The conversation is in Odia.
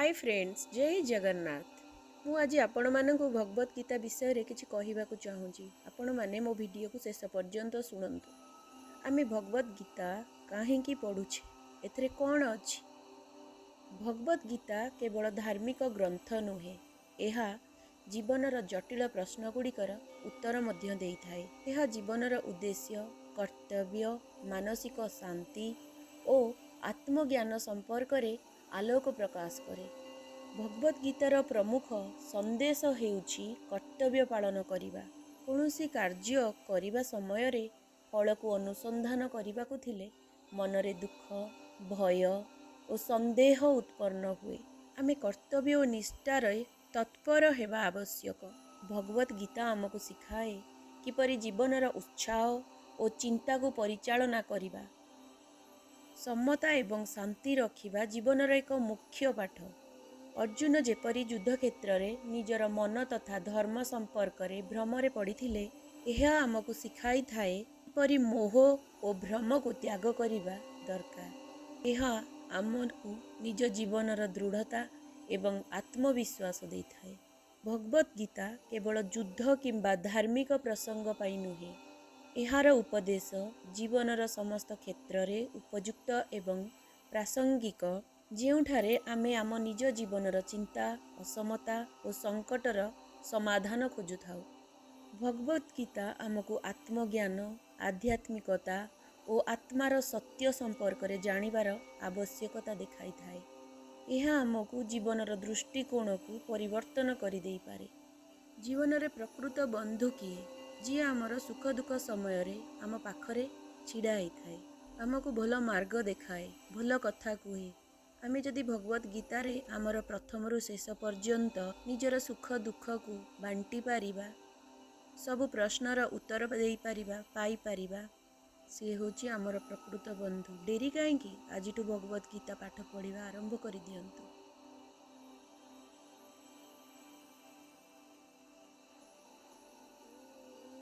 ହାଇ ଫ୍ରେଣ୍ଡସ୍, ଜୟ ଜଗନ୍ନାଥ। ମୁଁ ଆଜି ଆପଣମାନଙ୍କୁ ଭଗବତ ଗୀତା ବିଷୟରେ କିଛି କହିବାକୁ ଚାହୁଁଛି। ଆପଣମାନେ ମୋ ଭିଡ଼ିଓକୁ ଶେଷ ପର୍ଯ୍ୟନ୍ତ ଶୁଣନ୍ତୁ। ଆମେ ଭଗବତ ଗୀତା କାହିଁକି ପଢ଼ୁଛେ? ଏଥିରେ କ'ଣ ଅଛି? ଭଗବତ ଗୀତା କେବଳ ଧାର୍ମିକ ଗ୍ରନ୍ଥ ନୁହେଁ, ଏହା ଜୀବନର ଜଟିଳ ପ୍ରଶ୍ନଗୁଡ଼ିକର ଉତ୍ତର ମଧ୍ୟ ଦେଇଥାଏ। ଏହା ଜୀବନର ଉଦ୍ଦେଶ୍ୟ, କର୍ତ୍ତବ୍ୟ, ମାନସିକ ଶାନ୍ତି ଓ ଆତ୍ମଜ୍ଞାନ ସମ୍ପର୍କରେ ଆଲୋକ ପ୍ରକାଶ କରେ। ଭଗବତ ଗୀତାର ପ୍ରମୁଖ ସନ୍ଦେଶ ହେଉଛି କର୍ତ୍ତବ୍ୟ ପାଳନ କରିବା। କୌଣସି କାର୍ଯ୍ୟ କରିବା ସମୟରେ ଫଳକୁ ଅନୁସନ୍ଧାନ କରିବାକୁ ଥିଲେ ମନରେ ଦୁଃଖ, ଭୟ ଓ ସନ୍ଦେହ ଉତ୍ପନ୍ନ ହୁଏ। ଆମେ କର୍ତ୍ତବ୍ୟ ଓ ନିଷ୍ଠାରେ ତତ୍ପର ହେବା ଆବଶ୍ୟକ। ଭଗବତ ଗୀତା ଆମକୁ ଶିଖାଏ କିପରି ଜୀବନର ଉତ୍ସାହ ଓ ଚିନ୍ତାକୁ ପରିଚାଳନା କରିବା। ସମତା ଏବଂ ଶାନ୍ତି ରଖିବା ଜୀବନର ଏକ ମୁଖ୍ୟ ପାଠ। ଅର୍ଜୁନ ଯେପରି ଯୁଦ୍ଧକ୍ଷେତ୍ରରେ ନିଜର ମନ ତଥା ଧର୍ମ ସମ୍ପର୍କରେ ଭ୍ରମରେ ପଡ଼ିଥିଲେ, ଏହା ଆମକୁ ଶିଖାଇଥାଏ କିପରି ମୋହ ଓ ଭ୍ରମକୁ ତ୍ୟାଗ କରିବା ଦରକାର। ଏହା ଆମକୁ ନିଜ ଜୀବନର ଦୃଢ଼ତା ଏବଂ ଆତ୍ମବିଶ୍ୱାସ ଦେଇଥାଏ। ଭଗବତ ଗୀତା କେବଳ ଯୁଦ୍ଧ କିମ୍ବା ଧାର୍ମିକ ପ୍ରସଙ୍ଗ ପାଇଁ ନୁହେଁ, ଏହାର ଉପଦେଶ ଜୀବନର ସମସ୍ତ କ୍ଷେତ୍ରରେ ଉପଯୁକ୍ତ ଏବଂ ପ୍ରାସଙ୍ଗିକ, ଯେଉଁଠାରେ ଆମେ ଆମ ନିଜ ଜୀବନର ଚିନ୍ତା, ଅସମତା ଓ ସଙ୍କଟର ସମାଧାନ ଖୋଜୁଥାଉ। ଭଗବତ ଗୀତା ଆମକୁ ଆତ୍ମଜ୍ଞାନ, ଆଧ୍ୟାତ୍ମିକତା ଓ ଆତ୍ମାର ସତ୍ୟ ସମ୍ପର୍କରେ ଜାଣିବାର ଆବଶ୍ୟକତା ଦେଖାଇଥାଏ। ଏହା ଆମକୁ ଜୀବନର ଦୃଷ୍ଟିକୋଣକୁ ପରିବର୍ତ୍ତନ କରିଦେଇପାରେ। ଜୀବନରେ ପ୍ରକୃତ ବନ୍ଧୁ କିଏ? ଯିଏ ଆମର ସୁଖ ଦୁଃଖ ସମୟରେ ଆମ ପାଖରେ ଛିଡ଼ା ହେଇଥାଏ, ଆମକୁ ଭଲ ମାର୍ଗ ଦେଖାଏ, ଭଲ କଥା କୁହେ। ଆମେ ଯଦି ଭଗବତ ଗୀତାରେ ଆମର ପ୍ରଥମରୁ ଶେଷ ପର୍ଯ୍ୟନ୍ତ ନିଜର ସୁଖ ଦୁଃଖକୁ ବାଣ୍ଟି ପାରିବା, ସବୁ ପ୍ରଶ୍ନର ଉତ୍ତର ଦେଇପାରିବା, ପାଇପାରିବା, ସେ ହେଉଛି ଆମର ପ୍ରକୃତ ବନ୍ଧୁ। ଡେରି କାହିଁକି? ଆଜିଠୁ ଭଗବତ ଗୀତା ପାଠ ପଢ଼ିବା ଆରମ୍ଭ କରିଦିଅନ୍ତୁ।